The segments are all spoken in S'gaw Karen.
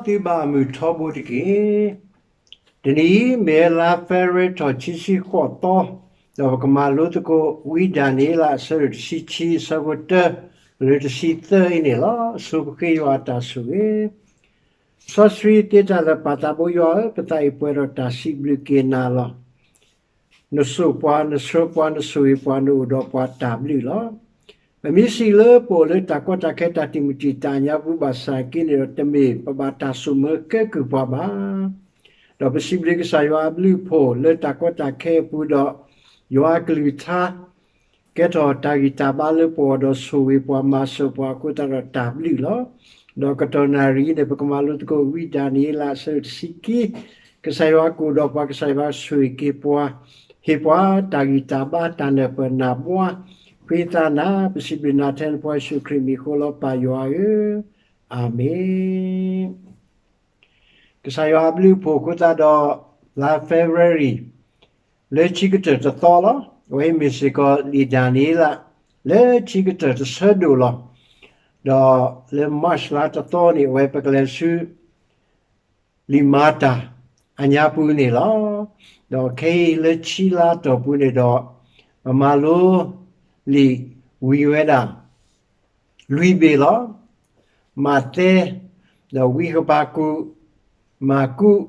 သုဘၣ်မုၢ်ထီဘိတက့ၢ်. တနံၤအံၤ မ့ၢ်လါဖ့ၤဘြူၤအါရံၤ ခံဆံဃိးသီ, ဒီးပကမၤလိသကိး ဝံဒၤနံးယ့လး အဆၢဒိၣ်တဆံခံ အဆၢဖိတၢ လၢတဆံသၢအံၤန့ၣ်လီၤ. ဆိပဃ့ယွၤအတၢ်ဆိၣ်ဂ့ၤ. စီဆှံသ့တၢ်လၢာ် ပၢ်သးဘိယွၤဧၢ, ပသးအံၤပှဲၤဒီးတၢ်စံးဘျုးက့ၤနၤလီၤ. နစိာ်ပှၤ, နဆှၢပှၤ, နဆိၣ်ဂ့ၤပှၤ, နအိၣ်ဒီးပှၤတၢ်ဘျုးလီၤ. ပမ့ၢ်စံးလၢပအိၣ်လၢတၢ်ကီတၢ်ခဲ တၢ်တံာ်မုၢ်တံာ်တာ်ညါပူၤ ဘၣ်ဆၣ်က့န့ၣ်ဒီး တမ့ၢ်ပဘၣ်တၢ်စိာ်မၢကဲကုၢ်ပှၤဘၣ်. ဒီးပစံးဘျုးကစၢ်ယွၤအဘျုးအဖှိၣ် လၢတၢ်ကီတၢ်ခဲအပူၤဒီး ယွၤအကလုၢ်ကထါ ကဲထီၣ်တၢ်ဂံၢ်တၢ်ဘါလၢပဂီၢ်ဒီး ဆိၣ်ဂ့ၤပှၤ မၤစၢၤပှၤအဃိသတးဒီး တၢ်ဘျုးလီၤ. ဒီးကတီၢ်နၣ်ရံၣ်အံၤန့ၣ် ပကမၤလိသကိး ဝံဒၤနံးယ့လး အဆၢဒိၣ်တဆံခံ, ကစၢ်ယွၤကအိၣ်ဒီးပှၤ, ကစၢ်ယွၤဆိၣ်ဂ့ၤက့ၤပှၤ, ဟ့ၣ်ပှၤတၢ်ဂံၢ်တၢ်ဘါ တၢ်နၢ်ပၢၢ်နၢ်ဘှါ, ဃ့သးနၤ, ပစံးဘျုးနၤထဲနဖိယ့ၣ်ၡူးခရံာ်မံၤအဃိလီၤ ပၢ်ယွၤဧၢ, အၤမ့ၣ်. ကစၢ်ယွၤအဘျုးအဖှိၣ်အဃိသတးဒီး လါဖ့ၤဘြူၤအါရံၤ လၢခံကတၢၢ်တသီလီၤ. အဝဲအံၤမ့ၢ်စ့ၢ်ကီး လံာ်ဒၤနံးယ့လး လၢခံကတၢၢ်တဆၢဒိၣ်လီၤ. ဒီးလၢ March လါတသီန့ၣ် အဝဲပကလဲၤဆူ လံာ်မၤတၢ်အညါပူၤန့ၣ်လီၤ. ဒီးခဲအံၤလၢခံလါအတီၢ်ပူၤန့ၣ်ဒီး ပမၤလိလံာ်ဝံၤဝဲဒၣ် လွံၢ်ဘ့ၣ်လီၤ. မးသဲ, ဒီးဝံဃဘးကူာ်, မၢ်ကူး,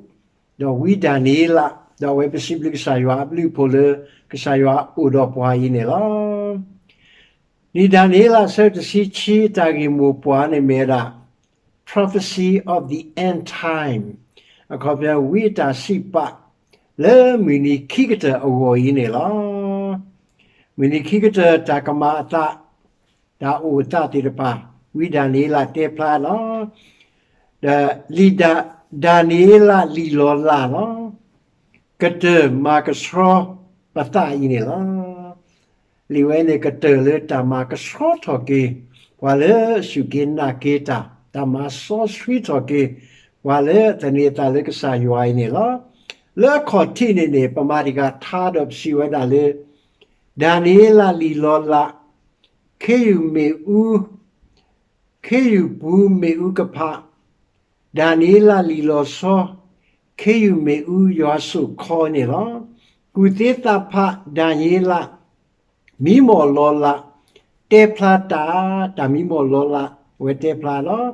ဒီးဝံဒၤနံးယ့လး, ဒီးအဝဲပစံးဘျုးကစၢ်ယွၤအဘျုးအဖှိၣ်လၢ ကစၢ်ယွၤအိၣ်ဒီးပှၤအံၤန့ၣ်လီၤ. လံာ်ဒၤနံးယ့လး အဆၢတဆံခံ အတၢ်ဂ့ၢ်မိၢ်ပှၢ်န့ၣ်မ့ၢ်ဝဲဒၣ် Prophecy of the End Time, အခီပညီ ဝံအတၢ်စံးပာ် လၢမုၢ်နံၤခံကတၢၢ်အဂီၢ်အံၤန့ၣ်လီၤ. မုၢ်နံၤခံကတၢၢ်တၢ်ကမၤအသး, တၢ်အိၣ်အသးသ့ၣ်တဖၣ် ဝံဒၤနံးယ့လးတဲဖျါလီၤ. ဒီးလံာ်ဒၤ, ဒၤနံးယ့လးလံာ်လီၤလးလီၤ. ကတၢၢ်မၤကဆှီပသးအံၤန့ၣ်လီၤ. လံာ်ဝဲန့ၣ် ကတၢၢ်လၢတၢ်မၤကဆှီထီၣ်က့ၤ ပှၤလၢအစူၢ်က့ၤနာ်က့ၤတၢ်, တၢ်မၤစီဆှံထီၣ်က့ၤ ပှၤလၢအသန့ၤအသးလၢကစၢ်ယွၤအံၤန့ၣ်လီၤ. လၢအခီၣ်ထံးန့ၣ်န့ၣ် ပမၤတံာ်တာ်ထါဒီးပစံးဝဲဒၣ်လၢ ဒၤနံးယ့လးလံာ်လီၤလး, ခ့ယုၢ်မ့ၣ်အူ, ခ့ယုၢ်ပူၤမ့ၣ်အူကဖး, ဒၤနံးယ့လးလံာ်လီၤဆီ, ခ့ယုၢ်မ့ၣ်အူယွၤစိာ်ခီန့ၣ်လီၤ. ကူၣ်သ့သးဖးဒၤနံးယ့လး မံမီၢ်လီၤလး တဲဖျါတၢ်, တၢ်မံမီၢ်လီၤလး အဝဲတဲဖျါလီၤ.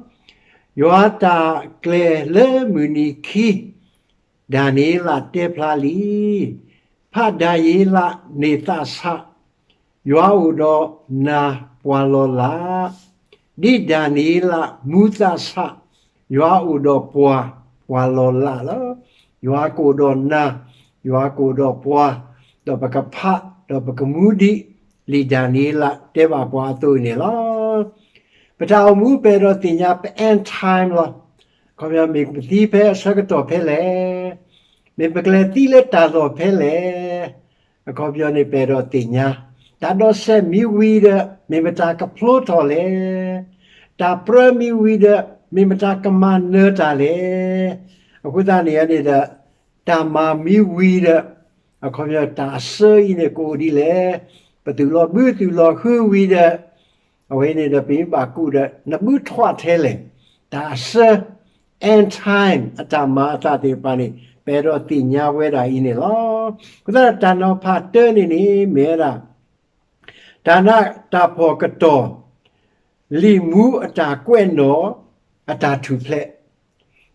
ယွၤတၢ်ကျဲၤလၢမုၢ်နံၤခံ ဒၤနံးယ့လးတဲဖျါလံ. ဖးဒၤနံးယ့လးန့ၢ်သးဆး, ယွၤအိၣ်ဒီးနၤပှၤလီၤလး, ဒ်ဒၤနံးယ့လးမူသးဆး, ယွၤအိၣ်ဒီးပှၤပှၤလီၤလးလီၤ. ယွၤကအိၣ်ဒီးနၤ, ယွၤကအိၣ်ဒီးပှၤ, ဒီးပကဖး, ဒီးပကမူဒံး လံာ်ဒၤနံးယ့လးတဲဘၣ်ပှၤအသိးန့ၣ်လီၤ. ပတၢ်အိၣ်မူပအဲၣ်ဒိးသ့ၣ်ညါ ပ end time လီၤ. အခီပညီ မ့ၢ်ပသံဖဲအဆၢကတီၢ်ဖဲလဲၣ်, မ့ၢ်ပကလဲၤသံလၢတၢ်လီၢ်ဖဲလဲၣ်, အခီပညီန့ၣ် ပအဲၣ်ဒိးသ့ၣ်ညါ. တၢ်ဒိးစဲးမ့ၢ်ဝံၤဒီး မ့ၢ်မတၤကဖျိထီၣ်လဲၣ်, တၢ်ပြၢမ့ၢ်ဝံၤဒီး မ့ၢ်မတၤကမၤနၢၤတၢ်လဲၣ်. အဃိသတးန့ၣ်န့ၣ်ဒီး တၢ်မၤမ့ၢ်ဝံၤဒီး အခီပညီတၢ်အစၢအံၤန့ၣ် ကအိၣ်ဒ်လဲၣ်. ပသုးလီၤဘုသုးလီၤဟုဝံၤဒီး အဝဲန့ၣ်ဒီး ပမ့ၢ်ဘၣ်ကူးဒီး နဘုထွးထဲလဲၣ်. တၢ်အစၢ end time အတၢ်မၤအသးသ့ၣ်တဖၣ်န့ၣ် ပအဲၣ်ဒိးသ့ၣ်ညါဝဲဒၣ်အံၤန့ၣ်လီၤ. အဃိသတးဒီး တၢ်နီၤဖးတၢန့ၣ်န့ၣ် မ့ၢ်ဝဲဒၣ် တၢ်နးတၢ်ဖှီၣ်ကတီၢ် လံာ်မူအတၢ်ကွဲးနီၣ် အတၢ်ထူၣ်ဖျဲး.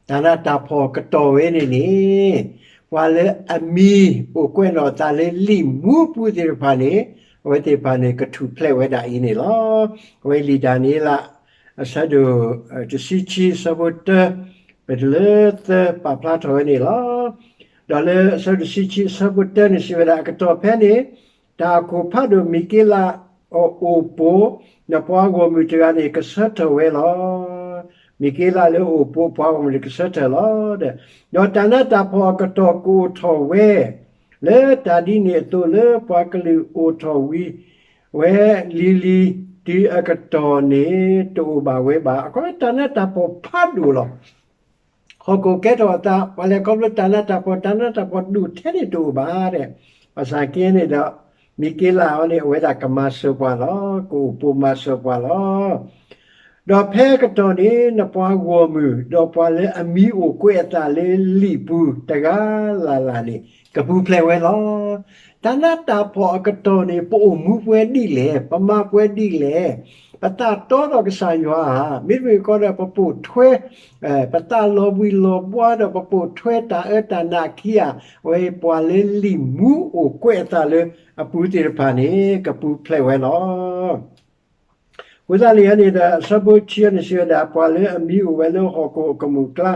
တၢ်နးတၢ်ဖှီၣ်ကတီၢ်ဝဲန့ၣ်န့ၣ် ပှၤလၢအမံၤအိၣ်ကွဲးနီၣ်အသးလၢလံာ်မူပူၤသ့ၣ်တဖၣ်န့ၣ် အဝဲသ့ၣ်တဖၣ်န့ၣ် ကထူၣ်ဖျဲးဝဲဒၣ်အံၤန့ၣ်လီၤ. အဝဲလံာ်ဒၤနံးယ့လး အဆၢဒိၣ် တဆံခံ အဆၢဖိတၢ ပတုၤလၢသၢ ပာ်ဖျါထီၣ်ဝဲန့ၣ်လီၤ. ဒီးလၢအဆၢဒိၣ်တဆံခံ အဆၢဖိတၢန့ၣ် စံးဝဲဒၣ် အကတီၢ်ဖဲန့ၣ် တၢ်အခိၣ်ဖးဒိၣ်မံၤက့လးအအိၣ်ပိာ် ဒီးပှၤဂီၢ်မုၢ်တဂၤန့ၣ် ကဆၢထၢၣ်ဝဲလီၤ. မံၤက့လးလၢအအိၣ်ပိာ်ပှၤဂီၢ်မုၢ်န့ၣ် ကဆၢထၢၣ်လီၤ. ဒီးတၢ်နးတၢ်ဖှီၣ်အကတီၢ်ကအိၣ်ထီၣ်ဝဲ လၢတၢ်ဒ်န့ၣ်အသိးလၢပှၤကလုာ်အိၣ်ထီၣ်ဝံၤဝဲလံၤလံၤ တုၤအကတီၢ်န့ၣ် တအိၣ်ဘၣ်ဝဲဘၣ်. အခီပညီ တၢ်နးတၢ်ဖှီၣ်ဖးဒိၣ်လီၤ. ဟီၣ်ခိၣ်ကဲထီၣ်အသး ပှၤလဲၤခီဖျိတၢ်နးတၢ်ဖှီၣ် တၢ်နးတၢ်ဖှီၣ်ဒိၣ်ထဲန့ၣ် တအိၣ်ဘၣ်ဒဲး. ဘၣ်ဆၣ်က့န့ၣ်ဒီး မံၤက့လးအံၤန့ၣ် အဝဲဒၣ်ကမၤစၢၤပှၤလီၤ. ကအိၣ်ပိာ်မၤစၢၤပှၤလီၤ. ဒီးဖဲအကတီၢ်န့ၣ် နပှၤဂီၢ်မုၢ်, ဒီးပှၤလၢအမံၤအိၣ်ကွဲးအသးလၢလံာ်ပူၤတဂၤလၢ်လၢ်န့ၣ် ကပူၤဖျဲးဝဲလီၤ. တၢ်နးတၢ်ဖှီၣ်အကတီၢ်န့ၣ် ပအိၣ်မူပှဲၤဒ်လဲၣ်, ပမၤပှဲၤဒ်လဲၣ်, ပသးတီဒီးကစၢ်ယွၤဧါ, မ့တမ့ၢ်ကီဒီး ပပိာ်ထွဲ ပသးလီၤဘှံးလီၤဘှါဒီးပပိာ်ထွဲတၢ်အၢတၢ်နးခံဂၤ, အဝဲပှၤလၢလံာ်မူအိၣ်ကွဲးအသးလၢအပူၤသ့ၣ်တဖၣ်န့ၣ် ကပူၤဖျဲးဝဲလီၤ. အဃိသတးန့ၣ်န့ၣ်ဒီး အဆၢဖိခံန့ၣ်စံးဝဲဒၣ်, ပှၤလၢအမံၤအိၣ်ဝဲလၢဟီၣ်ခိၣ်အကမူၣ်ကျါ,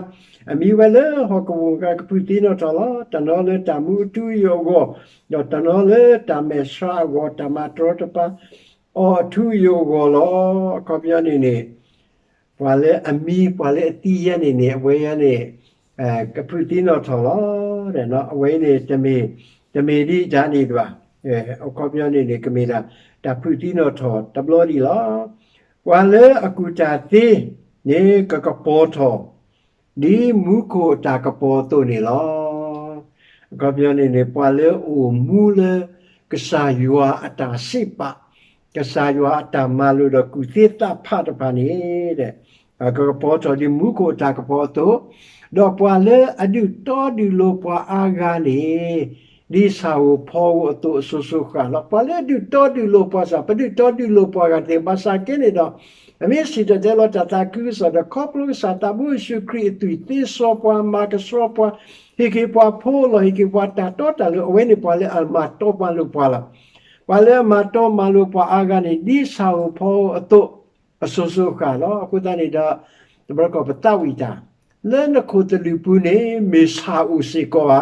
အမံၤဝဲလၢဟီၣ်ကဝီၤကျါ ကဖုၣ်သံနီၣ်ထီၣ်လီၤ. တနီၤလၢတၢ်မူအထူအယိာ်အဂီၢ်, ဒီးတနီၤလၢတၢ်မဲာ်ဆှးအဂီၢ်, တၢ်မၤတရီတပါအီၤအထူအယိာ်အဂီၢ်လီၤ. အခီပညီန့ၣ်န့ၣ် ပှၤလၢအမံၤ, ပှၤလၢအသံယဲန့ၣ်န့ၣ် အဝဲယဲန့ၣ် ကဖုၣ်သံနီၣ်ထီၣ်လီၤ. အဝဲန့ၣ် တမ့ၢ်ဒ်တၢ်န့ၣ်ဘၣ်. အခီပညီန့ၣ်န့ၣ် ကမ့ၢ်ဒၣ်တၢ်ဖုၣ်သံနီၣ်ထီၣ်တဘျီဒံးလီၤ. ပှၤလၢအကူၣ်တၢ်သ့န့ၣ် ကကပီၤထီၣ် ဒ်မူခိၣ်အတၢ်ကပီၤအသိးန့ၣ်လီၤ. အခီပညီန့ၣ်န့ၣ် ပှၤလၢအအိၣ်မူလၢ ကစၢ်ယွၤအတၢ်စံးပာ်, ကစၢ်ယွၤအတၢ်မၤလိာ်ဒီးကူၣ်သ့သးဖးတဖၣ်န့ၣ် ကကပီၤထီၣ်ဒ်မူခိၣ်အတၢ်ကပီၤအသိး, ဒီးပှၤလၢအဒုးတီဒုးလိၤပှၤအါဂၤန့ၣ် ဒ်ဆၣ်ဧိၤဖီဧိၤအသိးအစိၤစိၤဃၣ်ဃၣ်လီၤ. ပှၤလၢအဒုးတီဒုးလိၤပှၤစ့ၢ် ပဒုးတီဒုးလိၤပှၤဂၤတသ့ဘၣ်ဆၣ်က့န့ၣ်ဒီး အမ့ၢ်စံၣ်တဲၤတဲလီၤတၢ်သးခုကစီၣ်ဒီး ခီဖျိကစၢ်သးဘိယ့ၣ်ၡူးခရံာ်အသွံၣ် သ့စီပှၤ မၤကဆှီပှၤ ဟ့ၣ်က့ၤပှၤဖိအလီၢ် ဟ့ၣ်က့ၤပှၤတၢ်တီတၢ်လိၤ အဝဲန့ၣ်ပှၤလၢအမၤတီမၤလိၤပှၤလီၤ. ပှၤလၢအမၤတီမၤလိၤပှၤအါဂၤန့ၣ် ဒ်ဆၣ်ဧိၤဖီဧိၤအသိး အစိၤစိၤဃၣ်ဃၣ်လီၤ. အဃိသတးန့ၣ်ဒီး တဘျီကီၢ်ပသးဝံၣ်တၢ် လၢနခိၣ်သလုးပူၤန့ၣ် မ့ၢ်ဆၣ်အိၣ်စ့ၢ်ကီးဧါ.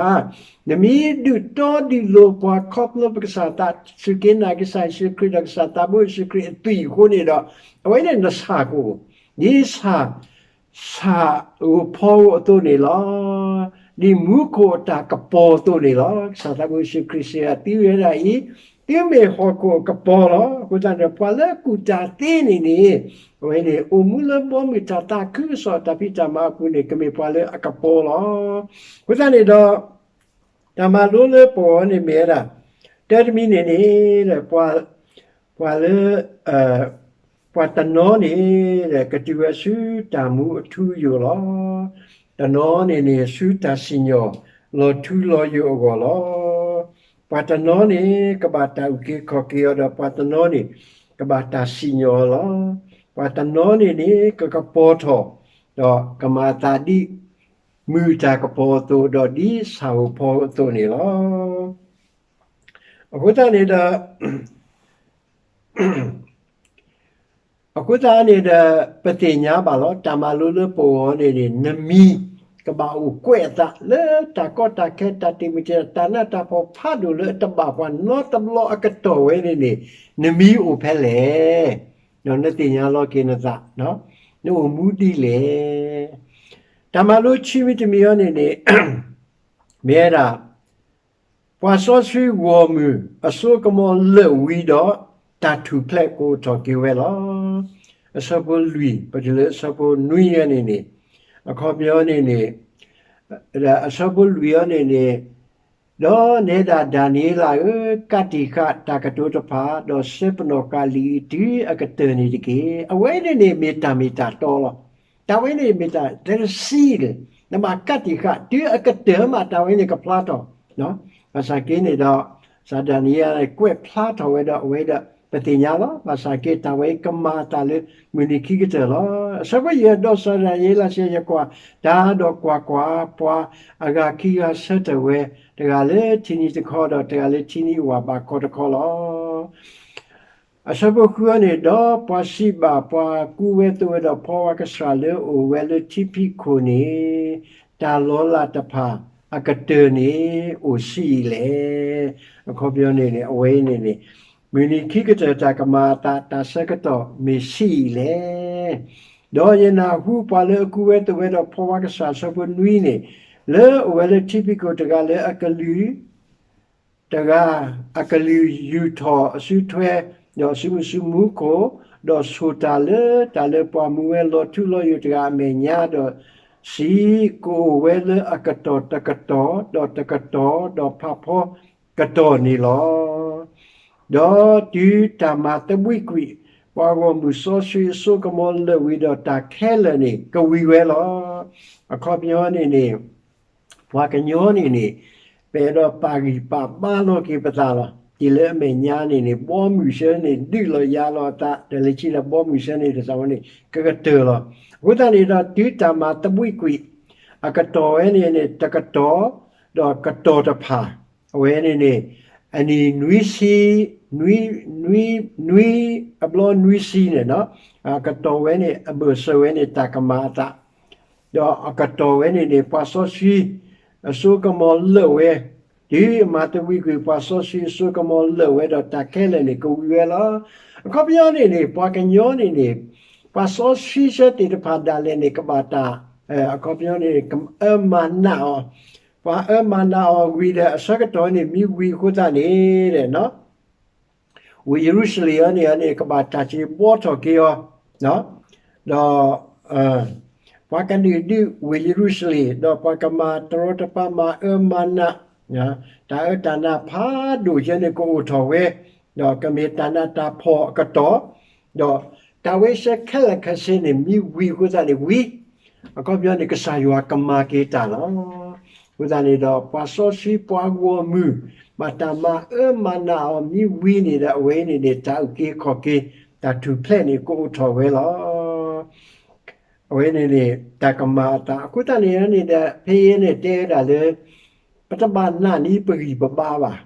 နမ့ၢ်ဒုးတီဒုးလိၤပှၤခီဖျိပကစၢ်သး စူၢ်က့ၤနာ်က့ၤကစၢ်ယ့ၣ်ၡူးခရံာ်ဒီးကစၢ်သးဘိယ့ၣ်ၡူးခရံာ်အသွံၣ်အဃိန့ၣ်ဒီး အဝဲန့ၣ်နဆၣ်ကအိၣ် ဒ်ဆၣ် ဆၣ်ဧိၤဖီဧိၤအသိးန့ၣ်လီၤ. ဒ်မူခိၣ်အတၢ်ကပီၤအသိးန့ၣ်လီၤ. ကစၢ်သးဘိယ့ၣ်ၡူးခရံာ်စံးဝဲဒၣ်အံၤ, သုမ့ၢ်ဟီၣ်ခိၣ်အကပီၤလီၤ. အဃိသတးန့ၣ် ပှၤလၢအကူၣ်တၢ်သ့န့ၣ်န့ၣ် အဝဲန့ၣ် အိၣ်မူလၢဘီမုၢ်တၢ်သးခုကစီၣ်တၢ်ဖံးတၢ်မၤအပူၤန့ၣ် ကမ့ၢ်ပှၤလၢအကပီၤလီၤ. အဃိသတးန့ၣ်ဒီး တၢ်မၤလိလၢပဂီၢ်န့ၣ်မ့ၢ်ဝဲဒၣ် တၢ်တမံၤန့ၣ်န့ၣ် ပှၤလၢ ပှၤတနီၤန့ၣ် ကတုၤဝဲဆူတၢ်မူအထူအယိာ်လီၤ. တနီၤန့ၣ်န့ၣ် ဆူတၢ်စံၣ်ညီၣ်လီၤထူလီၤယိာ်အဂီၢ်လီၤ. ပှၤတနီၤန့ၣ် ကဘၣ်တၢ်အုၣ်က့ၤခီၣ်က့ၤအီၤဒီး ပှၤတနီၤန့ၣ် ကဘၣ်တၢ်စံၣ်ညီၣ်အီၤလီၤ. ပှၤတနီၤန့ၣ်န့ၣ် ကကပီၤထီၣ် ဒီးကမၤအသးဒ် မုၢ်တၢ်ကပီၤအသိး ဒီးဒ်ဆၣ်ဧိၤဖီဧိၤအသိးန့ၣ်လီၤ. အဃိသတးန့ၣ်ဒီး အဃိသတးန့ၣ်ဒီး ပသ့ၣ်ညါဘၣ်လီၤ. တၢ်မၤလိလၢပဂီၢ်န့ၣ်န့ၣ် နမံၤကဘၣ်အိၣ်ကွဲးအသးလၢတၢ်ကီတၢ်ခဲ တၢ်တံာ်မုၢ်တံာ်တာ် တၢ်နးတၢ်ဖှီၣ်ဖးဒိၣ်လၢအတဘၣ်ပှၤနီတဘျီအကတီၢ်ဝဲန့ၣ်န့ၣ် နမံၤအိၣ်ဖဲလဲၣ်. ဒီးနသ့ၣ်ညါလီၤက့ၤနသး နအိၣ်မူဒ်လဲၣ်. တၢ်မၤလိဆံမံၤတမံၤအံၤန့ၣ်န့ၣ် မ့ၢ်ဝဲဒၣ် ပှၤစီဆှံဂီၢ်မုၢ်အစိကမီၤလၢာ်ဝံၤဒီး တၢ်ထူၣ်ဖျဲးကအိၣ်ထီၣ်က့ၤဝဲလီၤ. အဆၢဖိလွံၢ် ပတုၤလၢအဆၢဖိနွံအံၤန့ၣ်န့ၣ် အခီပညီန့ၣ်န့ၣ် အဆၢဖိလွံၢ်အံၤန့ၣ်န့ၣ် ဒီးနဲဒၣ်ဒၤနံးယ့လးဧၢ, ကးတံာ်ဃာ်တၢ်ကတိၤတဖၣ်, ဒီးဆှၢပနီၣ်ဃာ်လံာ်အံၤတုၤအကတၢၢ်န့ၣ်တက့ၢ်. အဝဲန့ၣ်န့ၣ်မ့ၢ်တၢ်မ့ၢ်တၢ်တီလီၤ. တၢ်ဝဲန့ၣ်မ့ၢ်တၢ် တၢ်တဆံလၢ နဘၣ်ကးတံာ်ဃာ်တုၤအကတၢၢ်မး တၢ်ဝဲန့ၣ်ကဖျါထီၣ် ဘၣ်ဆၣ်က့န့ၣ်ဒီး စီၤဒၤနံးယ့လးကွဲးဖျါထီၣ်ဝဲဒီးအဝဲဒီး ပသ့ၣ်ညါလီၤ. ဘၣ်ဆၣ်က့တၢ်ဝဲအံၤကမၤအသးလၢ မုၢ်နံၤခံကတၢၢ်လီၤ. အဆၢဖိယဲၢ် ဒီးစီၤဒၤနံးယ့လးစံး ယကွၢ်တၢ်ဒီးကွၢ်ကွၢ်, ပှၤအဂၤခံဂၤဆၢထၢၣ်ဝဲ, တဂၤလၢထံနံၤတခီ ဒီးတဂၤလၢထံနံၤအဝၢ်ဘးခီတခီလီၤ. အဆၢဖိဃုအံၤန့ၣ်, ဒီးပှၤစံးဘၣ်ပှၤကူဝဲသိးဝဲဒီးဖီဝါကစှၤလၢအအိၣ်ဝဲလၢထံဖံးခိၣ်န့ၣ်, တၢ်လီၤလးတဖၣ်အကတၢၢ်န့ၣ်အိၣ်ဆံးအံၤလဲၣ်. အခီပညီန့ၣ်န့ၣ် အဝဲအံၤန့ၣ်န့ၣ် မုၢ်နံၤခံကတၢၢ်တၢ်ကမၤအသးတၢ်ဆၢကတီၢ်မ့ၢ်ဆံးအံၤလဲၣ်. ဒီးယနၢ်ဟူပှၤလၢအကူဝဲသိးဝဲဒီးဖီဝါကစှၤ အဆၢဖိနွံန့ၣ်, လၢအအိၣ်ဝဲလၢထံဖံးခိၣ်တဂၤလၢအကလုၢ် တဂၤအကလုၢ်ယူာ်ထီၣ်အစုထွဲ, ဒီးအစုမုၢ်စုမူခိၣ်, ဒီးဆိၣ်တၢ်လၢတၢ်လၢပှၤမူဝဲလီၤထူလီၤယိာ်တဂၤအမဲာ်ညါ, ဒီးစံး, ကအိၣ်ဝဲလၢအကတီၢ်တကတီၢ်, ဒီးတကတီၢ်, ဒီးဖးဖီကတီၢ်န့ၣ်လီၤ. ဒီးတုၤတၢ်မၤသဘှံးကွံာ် ပှၤဂီၢ်မုၢ်စီဆှံအစိကမီၤလၢာ်ဝံၤဒီးတၢ်ခဲလၢာ်န့ၣ် ကဝံၤဝဲလီၤ. အခီပညီန့ၣ်န့ၣ် ပှၤကညီန့ၣ်န့ၣ် ပအဲၣ်ဒိးပာ်ဂံၢ်ပာ်ဘါလီၤက့ၤပသးလီၤ. ဒ်လၢအမဲာ်ညါန့ၣ်န့ၣ် ဘီမုၢ်ဆၢန့ၣ် ဒုးလီၤယၤလီၤအသး ဒီးလၢခံဒီးဘီမုၢ်ဆၢန့ၣ် တသးဝဲန့ၣ် ကကတၢၢ်လီၤ. အဃိသတးန့ၣ်ဒီး တုၤတၢ်မၤသဘှံးကွံာ် အကတီၢ်ဝဲန့ၣ်န့ၣ် တကတီၢ် ဒီးကတီၢ်တဖၣ် အဝဲန့ၣ်န့ၣ် အနံၣ်နွံဆံ နွံ နွံ နွံအဘျီနွံဆံန့ၣ် အကတီၢ်ဝဲန့ၣ် အဘၢၣ်စၢၤဝဲန့ၣ် တၢ်ကမၤအသး ဒီးအကတီၢ်ဝဲန့ၣ်န့ၣ် ပှၤစီဆှံ အစိကမီၤလၢာ်ဝဲ, တုၤအမၤသဘှံးကွံာ် ပှၤစီဆှံအစိကမီၤလၢာ်ဝဲဒီးတၢ်ခဲလၢာ်န့ၣ် ကဝံၤဝဲလီၤ. အခီပညီန့ၣ်န့ၣ် ပှၤကညီန့ၣ်န့ၣ် ပှၤစီဆှံဆၢသ့ၣ်တဖၣ်ဒၣ်လဲာ်န့ၣ် ကဘၣ်တၢ် အခီပညီန့ၣ် အၢမၤနးအီၤ, ပှၤအၢမၤနးအီၤဝံၤဒီး အဆၢကတီၢ်န့ၣ် မ့ၢ်ဝံၤအဃိသတးန့ၣ် ဝ့ၢ်ယရူၤၡလ့ၣ်အံၤန့ၣ်န့ၣ် ကဘၣ်တၢ်စံးဘှီထီၣ်က့ၤအီၤ, ဒီး ပှၤကဒုးဒုးဝ့ၢ်ယရူၤၡလ့ၣ်, ဒီးပှၤကမၤတရီတပါ မၤအၢမၤနး, တၢ်အၢတၢ်နးဖးဒိၣ်ယဲန့ၣ် ကအိၣ်ထီၣ်ဝဲ, ဒီးကမ့ၢ်တၢ်နးတၢ်ဖှီၣ်အကတီၢ်, ဒီးတၢ်ဝဲဆၢခဲလၢာ်ခဲဆ့န့ၣ် မ့ၢ်ဝံၤအဃိသတးန့ၣ်ဝံၤ, အခီပညီန့ၣ် ကစၢ်ယွၤကမၤက့ၤတၢ်လီၤ. အဃိသတးန့ၣ်ဒီး ပှၤစီဆှံပှၤဂီၢ်မုၢ် ဘၣ်တၢ်မၤအၢမၤနးအီၤမ့ၢ်ဝံၤန့ၣ်ဒီး အဝဲအံၤန့ၣ်န့ၣ် တၢ်အုၣ်က့ၤခီၣ်က့ၤ တၢ်ထူၣ်ဖျဲးန့ၣ် ကအိၣ်ထီၣ်ဝဲလီၤ. အဝဲန့ၣ်န့ၣ် တၢ်ကမၤအသး အဃိသတးန့ၣ်န့ၣ်ဒီး ဖဲအံၤန့ၣ်တဲဝဲဒၣ်လၢ ပတဘၣ်နာ်န့ၢ်ပဂံၢ်ပဘါဘၣ်,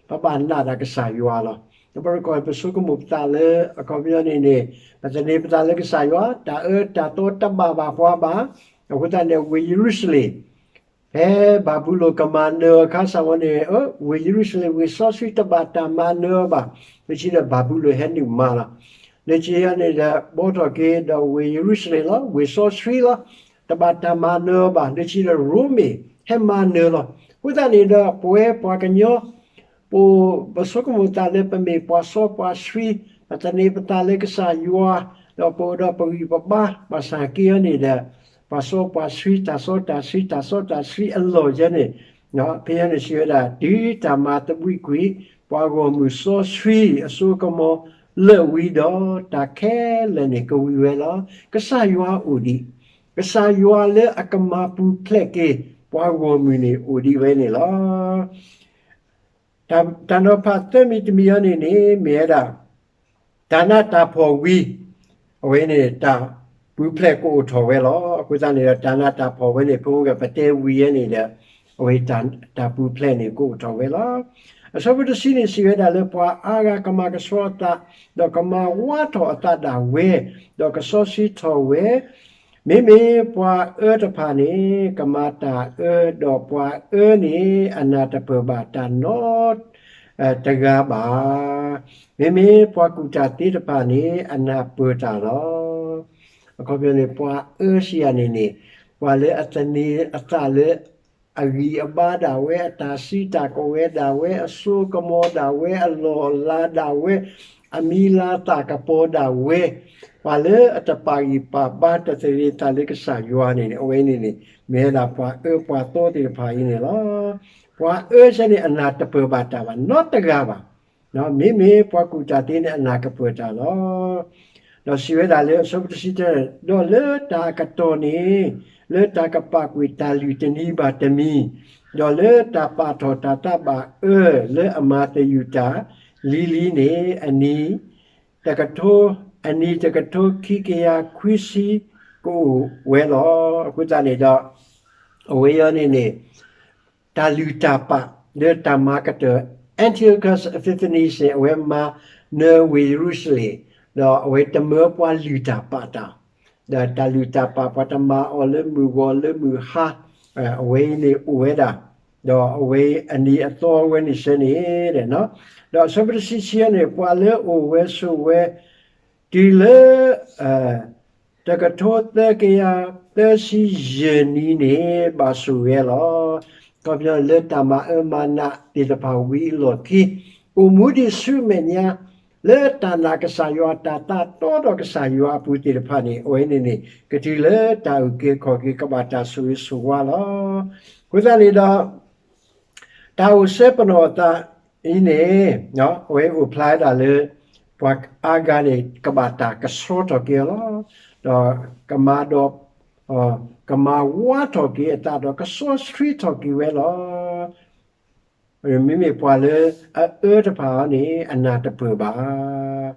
ပဘၣ်နာ်ဒၣ်ကစၢ်ယွၤလီၤ. တဘျီတခီၣ် ပဆိကမိၣ်ပသးလၢ အခီပညီန့ၣ်န့ၣ် ပသန့ၤပသးလၢကစၢ်ယွၤ တၢ်အၢတၢ်သီတဘၣ်ဘၣ်ပှၤဘၣ်, အဃိသတးန့ၣ် ဝ့ၢ်ယရူၤၡလ့ၣ် ဖဲဘၤဘူလိၣ်ကမၤနၢၤအခါစ့ၢ်ကီးန့ၣ် ဝ့ၢ်ယရူၤၡလ့ၣ် ဝ့ၢ်စီဆှံတဘၣ်တၢ်မၤနၢၤအီၤဘၣ်. လၢခံဒီးဘၤဘူလိၣ်ဟဲနုာ်မၤလီၤ. လၢခံန့ၣ်ဒီး ဘှီထီၣ်က့ၤဒီးဝ့ၢ်ယရူၤၡလ့ၣ်လီၤ, ဝ့ၢ်စီဆှံလီၤ. တဘၣ်တၢ်မၤနၢၤအီၤဘၣ်. လၢခံဒီးရိမ့ၤ ဟဲမၤနၢၤလီၤ. အဃိသတးန့ၣ်ဒီး ပဝဲပှၤကညီ ပ ပဆိကမိၣ်သးလၢပမ့ၢ်ပှၤစီပှၤဆှံ, ပသန့ၤပသးလၢကစၢ်ယွၤ, ဒီးပအိၣ်ဒီးပဂံၢ်ပဘါ ဘၣ်ဆၣ်က့အံၤန့ၣ်ဒီး ပှၤစီပှၤဆှံ တၢ်စီတၢ်ဆှံ တၢ်စီတၢ်ဆှံအလီၢ်ယဲန့ၣ်, ဖဲအံၤန့ၣ်စံးဝဲဒၣ် တုၤတၢ်မၤသဘှံးကွံာ် ပှၤဂီၢ်မုၢ်စီဆှံအစိကမီၤလၢာ်ဝံၤဒီး တၢ်ခဲလၢာ်န့ၣ်ကဝံၤဝဲလီၤ. ကစၢ်ယွၤအိၣ်ဒံး, ကစၢ်ယွၤလၢအကမၤပူၤဖျဲးက့ၤ ပှၤဂီၢ်မုၢ်န့ၣ်အိၣ်ဒံးဝဲန့ၣ်လီၤ. တၢ်နီၤဖးသၢမံၤတမံၤအံၤန့ၣ်န့ၣ် မ့ၢ်ဝဲဒၣ် တၢ်နးတၢ်ဖှီၣ်ဝံၤ အဝဲန့ၣ် တၢ်ပူၤဖျဲးကအိၣ်ထီၣ်ဝဲလီၤ. အဃိသတးန့ၣ်ဒီး တၢ်နးတၢ်ဖှီၣ်ဝဲန့ၣ် ဖိမုၣ်ကပတဲဝံၤယဲန့ၣ်ဒီး အဝဲတၢ်ပူၤဖျဲးန့ၣ်ကအိၣ်ထီၣ်ဝဲလီၤ. အဆၢဖိတဆံန့ၣ် စံးဝဲဒၣ်လၢပှၤအါဂၤကမၤကဆှီအသး ဒီးကမၤဝါထီၣ်အသးဒၣ်ဝဲ, ဒီးကစီဆှံထီၣ်ဝဲ မ့မ့ၢ်ပှၤအၢတဖၣ်န့ၣ် ကမၤတၢ်အၢ, ဒီးပှၤအၢန့ၣ် အနၢ်တပၢၢ်ဘၣ်တၢ်နီတဂၤဘၣ်. မ့မ့ၢ်ပှၤကူၣ်တၢ်သ့တဖၣ်န့ၣ် အနၢ်ပၢၢ်တၢ်လီၤ. အခီပညီန့ၣ် ပှၤအၢစံးယၤန့ၣ်န့ၣ် ပှၤလၢအသန့ၤအသးလၢ အဂံၢ်အဘါဒၣ်ဝဲ, အတၢ်စံးတၢ်ကဝဲၤဒၣ်ဝဲ, အစိကမီၤဒၣ်ဝဲ, အလီၢ်အလၤဒၣ်ဝဲ, အမံၤလၤသၣ်ကပီၤဒၣ်ဝဲ, ပှၤလၢအတပာ်ဂံၢ်ပာ်ဘါ တသန့ၤသးလၢကစၢ်ယွၤန့ၣ်န့ၣ် အဝဲန့ၣ်န့ၣ် မ့ၢ်ဝဲဒၣ်ပှၤအၢပှၤသီသ့ၣ်တဖၣ်အံၤန့ၣ်လီၤ. ပှၤအၢစ့ၢ်န့ၣ် အနၢ်တပၢၢ်ဘၣ်တၢ်ဘၣ်နီတဂၤဘၣ်. မ့မ့ၢ်ပှၤကူၣ်တၢ်သ့န့ၣ် အနၢ်ကပၢၢ်တၢ်လီၤ. ဒီးစံးဝဲဒၣ်လၢအဆၢဖိတဆံတၢ, ဒီးလၢတၢ်အကတီၢ်န့ၣ် လၢတၢ်ကပာ်ကွံာ်တၢ်လုၢ်တနံၤဘၣ်တမံၤ, ဒီးလၢတၢ်ပာ်ထီၣ်တၢ်သးဘၣ်အၢလၢအမၤသယုၢ်တၢ်လံၤလံၤန့ၣ် အနံၤတကထိ, အနံၤတကထိခံကယၤခွံဆံကအိၣ်ဝဲလီၤ. အဃိသတးန့ၣ်ဒီး အဝဲအံၤန့ၣ်န့ၣ် တၢ်လုၢ်တၢ်ပာ် လၢတၢ်မၤကတၢၢ် Antiochus Epiphanes န့ၣ် အဝဲမၤနၢၤဝ့ၢ်ယရူၤၡလ့ၣ်, ဒီးအဝဲတမၢပှၤလုၢ်တၢ်ပာ်တၢ်, ဒီးတၢ်လုၢ်တၢ်ပာ်ပှၤတမၤအီၤလၢမုၢ်ဂီၤလၢမုၢ်ဟါ, အဝဲအံၤန့ၣ်အိၣ်ဝဲဒၣ်, ဒီးအဝဲအနံၤအသီဝဲန့ၣ်ဆၢန့ၣ်, ဒီးအဆၢဖိတဆံဆံန့ၣ် ပှၤလၢအိၣ်ဝဲဆိးဝဲ တုၤလၢ တကထိသၢကယၤသၢဆံယဲၢ်နံၤန့ၣ် ဘၣ်ဆိၣ်ဂ့ၤလီၤ. ခီပညီလၢတၢ်မၤအၢမၤနးသ့ၣ်တဖၣ်ဝံၤအလီၢ်ခံ, အိၣ်မူဒံးဆူမဲာ်ညါ လၢတၢ်နာ်ကစၢ်ယွၤ တၢ်သးတီဒီးကစၢ်ယွၤအပူၤသ့ၣ်တဖၣ်န့ၣ် အဝဲန့ၣ်န့ၣ် ကတုၤလၢတၢ်အုၣ်က့ၤခီၣ်က့ၤ ကဘၣ်တၢ်ဆိၣ်ဂ့ၤဆိၣ်ဝါလီၤ. အဃိသတးန့ၣ်ဒီး တၢ်အိၣ်ဆၢပနီၣ်အသးအံၤန့ၣ် အဝဲအိၣ်ဖျါဝဲဒၣ်လၢ ဖ ပှၤအါဂၤန့ၣ် ကဘၣ်တၢ်ကဆှီထီၣ်က့ၤအီၤလီၤ. ဒီးကမၤဒီး ကမၤဝါထီၣ်က့ၤအသးဒီးကစီဆှံထီၣ်က့ၤဝဲလီၤ. မ့မ့ၢ်ပှၤလၢအအၢတဖၣ်အံၤန့ၣ် အနၢ်တပၢၢ်ဘၣ်.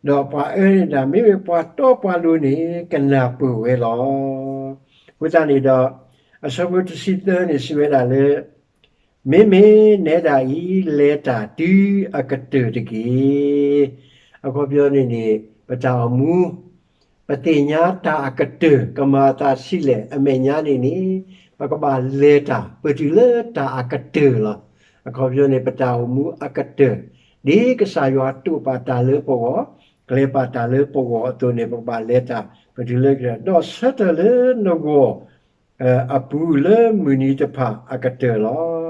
ဒီးပှၤအၢန့ၣ်ဒၣ် မ့မ့ၢ်ပှၤတီပှၤလိၤန့ၣ် ကနၢ်ပၢၢ်ဝဲလီၤ. အဃိသတးန့ၣ်ဒီး အဆၢဖိတဆံသၢန့ၣ် စံးဝဲဒၣ်လၢ မ့မ့ၢ်နဲဒၣ်အံၤ လဲၤတၢ်တုၤအကတၢၢ်တက့ၢ်. အခီပညီန့ၣ်န့ၣ် ပတၢ်အိၣ်မူ ပသ့ၣ်ညါတၢ်အကတၢၢ် ကမၤအသးဆံးလဲၣ် အမဲာ်ညါန့ၣ်န့ၣ် ပကဘၣ်လဲၤတၢ် ပတုၤလၢတၢ်အကတၢၢ်လီၤ. အခီပညီန့ၣ် ပတၢ်အိၣ်မူအကတၢၢ် ဒ်ကစၢ်ယွၤတိာ်ပာ်တၢ်လၢပဂီၢ်, ကျဲၤပာ်တၢ်လၢပဂီၢ်အသိးန့ၣ် ပကဘၣ်လဲၤတၢ် ပတုၤလၢကတၢၢ် ဒီးဆၢထၢၣ်လၢနဂီၢ် အပူၤလၢမုၢ်နံၤတဖၣ်အကတၢၢ်လီၤ.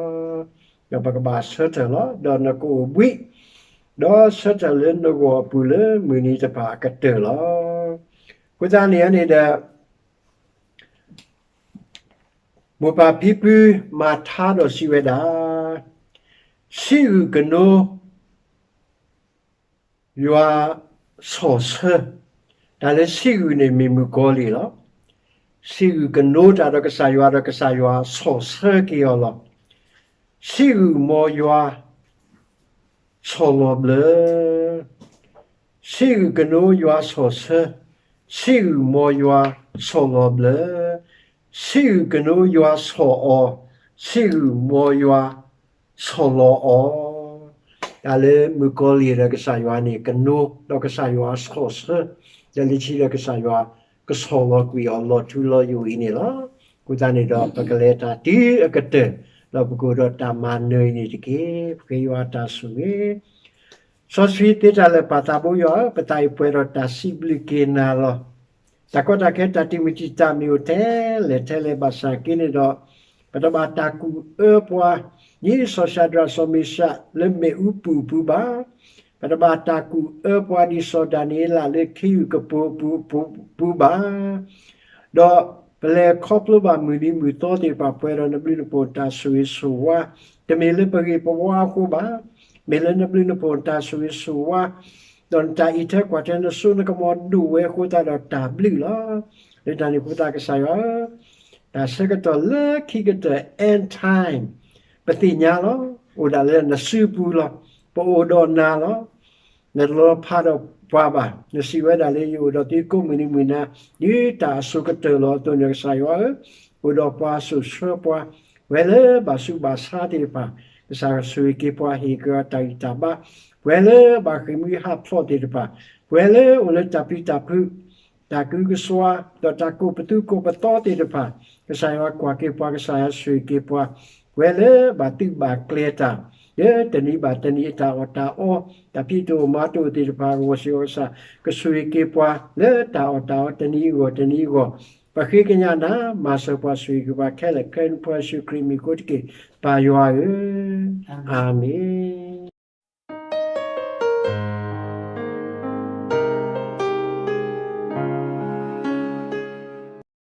ဒီးပကဘၣ်ဆၢထၢၣ်လီၤ. ဒီးနကအိၣ်ဘှံး, ဒီးဆၢထၢၣ်လၢနဂီၢ်အပူၤလၢမုၢ်နံၤတဖၣ်အကတၢၢ်လီၤ. အဃိသတးန့ၣ်န့ၣ်ဒီး မိၢ်ပၢ်ဖံဖုမၤထါဒီးစံးဝဲဒၣ်, ဆံးဂုာ်ကနိ ယွၤဆီၣ်ဆၢ, တၢ်လၢဆံးဂုာ်န့ၣ် မ့ၢ်မုၣ်ကီၤလံၢ်လီၤ. ဆံးဂုာ်ကနိတၢ်ဒီးကစၢ်ယွၤဒီးကစၢ်ယွၤဆီၣ်ဆၢက့ၤအီၤလီၤ. ဆံးဂုာ်မ်ယွၤ ဆီၣ်လီၤဘျၢ, ဆံးဂုာ်ကနိယွၤဆီၣ်ဆၢ, ဆံးဂုာ်မ်ယွၤဆီၣ်လီၤဘျၢ, ဆံးဂုာ်ကနိယွၤဆီၣ်အီၤ, ဆံးဂုာ်မ်ယွၤဆီၣ်လီၤအီၤ. တၢ်လၢမုၣ်ကီၤလံၢ်ဒီးကစၢ်ယွၤန့ၣ် ကနိဒီးကစၢ်ယွၤဆီၣ်ဆၢ, ဒီးလၢခံဒီးကစၢ်ယွၤကဆီၣ်လီၤကွံာ်အီၤလီၤထူလီၤယိာ်အံၤန့ၣ်လီၤ. အဃိသတးန့ၣ်ဒီး ပကလဲၤတၢ်တုၤအကတၢၢ်, ဒီးပကအိၣ်ဒီးတၢ်မၤနၢၤအံၤန့ၣ်တက့ၢ်. ပဃ့ယွၤတၢ်ဆိၣ်ဂ့ၤ စီဆှံသ့တၢ်လၢာ်ပၢ်သးဘိယွၤဧၢ, ပသးအံၤပှဲၤဒီးတၢ်စံးဘျုးက့ၤနၤလီၤ. တၢ်ကီတၢ်ခဲတၢ်တံာ်မုၢ်တံာ်တာ်မ့ၢ်အိၣ်ထဲလဲၣ်ထဲလဲၣ်ဘၣ်ဆၣ်က့န့ၣ်ဒီး, ပတဘၣ်တၢ်ကူၣ်အၢပှၤ ဒ်စီၤၡၤဒြးစီၤမ့ၡးလၢမ့ၣ်အူပူၤအပူၤဘၣ်. ပတဘၣ်တၢ်ကူၣ်အၢပှၤဒ်စီၤဒၤနံးယ့လးလၢခ့ယုၢ်ကပိာ်အပူၤအပူၤဘၣ်. ဒီးပလဲၤခီဖျိဘၣ်မုၢ်နံၤမုၢ်သီသ့ၣ်တဖၣ် ပှဲၤဒီးနဘျုးနဖှိၣ်တၢ်ဆိၣ်ဂ့ၤဆိၣ်ဝါ, တမ့ၢ်လၢပဂ့ၢ်ပဝါအဃိဘၣ်, မ့ၢ်လၢနဘျုးနဖှိၣ်တၢ်ဆိၣ်ဂ့ၤဆိၣ်ဝါ, ဒီးနတၢ်အံးထွဲကွၢ်ထွဲနစိနကမီၤဒိၣ်ဝဲအဃိသတးဒီးတၢ်ဘျုးလီၤ. လၢတၢ်န့ၣ်အဃိသတးကစၢ်ယွၤဧၢ, တၢ်ဆၢကတီၢ်လၢခံကတၢၢ် end time ပသ့ၣ်ညါလီၤ. အိၣ်ဒၣ်လၢနစုပူၤလီၤ. ပအိၣ်ဒီးနၤလီၤ. နတလီၤဖးဒီးပှၤဘၣ်. နစံးဝဲဒၣ်လၢယအိၣ်ဒီးသုကိးမုၢ်နံၤမုၢ်နၤ ဒ်တၢ်အစိၤကတၢၢ်လီၤအသိးန့ၣ် ကစၢ်ယွၤဧၢ, အိၣ်ဒီးပှၤစိာ်ဆှၢပှၤ, ပှၤလၢဘၣ်ဆူးဘၣ်ဆါသ့ၣ်တဖၣ်, ကစၢ်ယွၤဆိၣ်ဂ့ၤက့ၤပှၤ ဟ့ၣ်က့ၤအီၤတၢ်ဂံၢ်တၢ်ဘါ, ပှၤလၢဘၣ်ဃ့ၢ်မှံဟးဖျိးသ့ၣ်တဖၣ်, ပှၤလၢအိၣ်လၢတၢ်ပျံၤတၢ်ဖုး တၢ်ကံကစွါ ဒီးတၢ်ကိးပသူကိးပသီသ့ၣ်တဖၣ်, ကစၢ်ယွၤကွၢ်က့ၤပှၤ ကစၢ်ယွၤဆိၣ်ဂ့ၤက့ၤပှၤ, ပှၤလၢဘၣ်သုးဘၣ်ကျဲၤတၢ် လၢတနံၤဘၣ်တနံၤအတၢ်အီၣ်တၢ်အီ, တၢ်ဖံးတအိၣ်မၤတအိၣ်သ့ၣ်တဖၣ်အဂီၢ်စ့ၢ်ကီး ကစၢ်ကဆိၣ်ဂ့ၤက့ၤပှၤ လၢတၢ်အီၣ်တၢ်အီတနံၤအဂီၢ်တနံၤအဂီၢ်, ပဃ့ကညးနၤ မၤစၢၤပှၤဆိၣ်ဂ့ၤက့ၤပှၤခဲလၢာ်ခဲဆ့ ပှၤယ့ၣ်ၡူးခရံာ်မံၤအဃိတက့ၢ် ပၢ်ယွၤဧၢ, အၤမ့ၣ်.